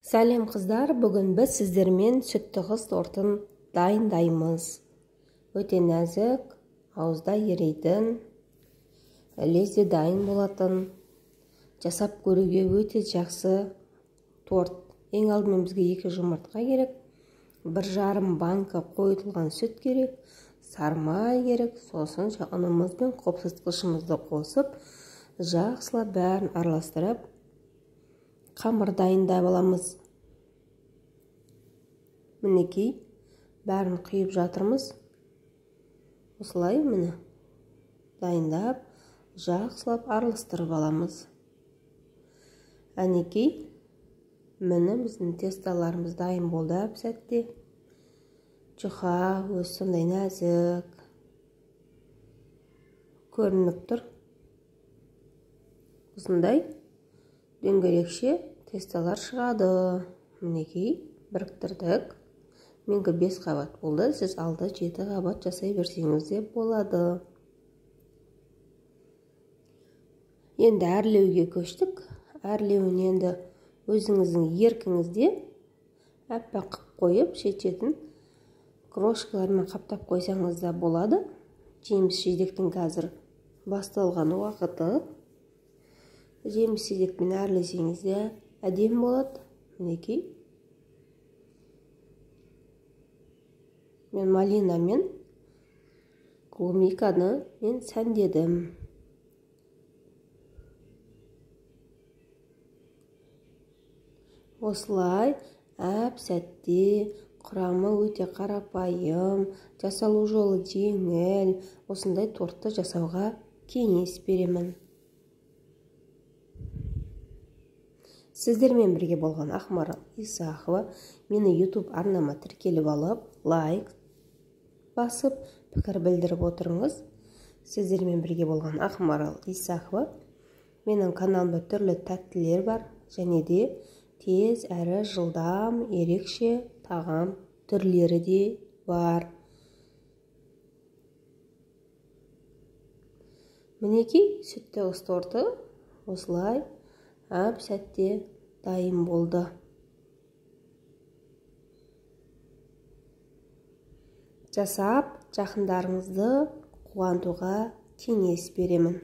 Сәлем қыздар, бүгін біз сіздермен сүтті қыз тортын дайындаймыз. Өте нәзік, ауызда ерейтін, лезде дайын болатын, жасап көруге өте жақсы торт. Ең алдымен бізге 2 жұмыртқа керек, 1,5 банка қойытылған сүт керек, сармай керек, сосын ұнымыз бен қопсытқышымызды қосып, жақсылап бәрін араластырып, қамыр дайындап аламыз. Мінекей, бәрін құйып жатырмыз. Осылай міне дайындап, жақсылап араластырып аламыз. Әнекей, міне біздің тесталарымыз дайын болды әп-сәтте. Жұқа, өзі сондай нәзік көрініп тұр. Осындай дөңгелекше тесталар шығады. Мінекей, біріктірдік. Менікі 5 қабат болды. Сіз 6-7 қабат жасай берсеңіз де болады. Енді әрлеуге көштік. Әрлеуін енді өзіңіздің еркіңізде әппақ қып қойып, шет-шетін крошкалармен қаптап қойсаңыз да болады. Жеміс жидектің қазір басталған уақыты. Жеміс жидекпен әрлесеңіз де әдемі болады. Мінекей. Мен малина мен клубниканы мен сәндедім. Осылай әп-сәтте, құрамы өте қарапайым, жасалу жолы жеңіл, осындай тортты жасауға кеңес беремін. Сіздермен бірге болған Ақмарал Исахова. Мені YouTube арнама тіркеліп алып, лайк басып, пікір білдіріп отырыңыз. Сіздермен бірге болған Ақмарал Исахова. Менің каналымда түрлі тәттілер бар, және де тез әрі жылдам ерекше тағам түрлері де бар. Мінекей, сүтті қыз торты осылай әп-сәтте дайын болды. Жасап, жақындарыңызды қуантуға кеңес беремін.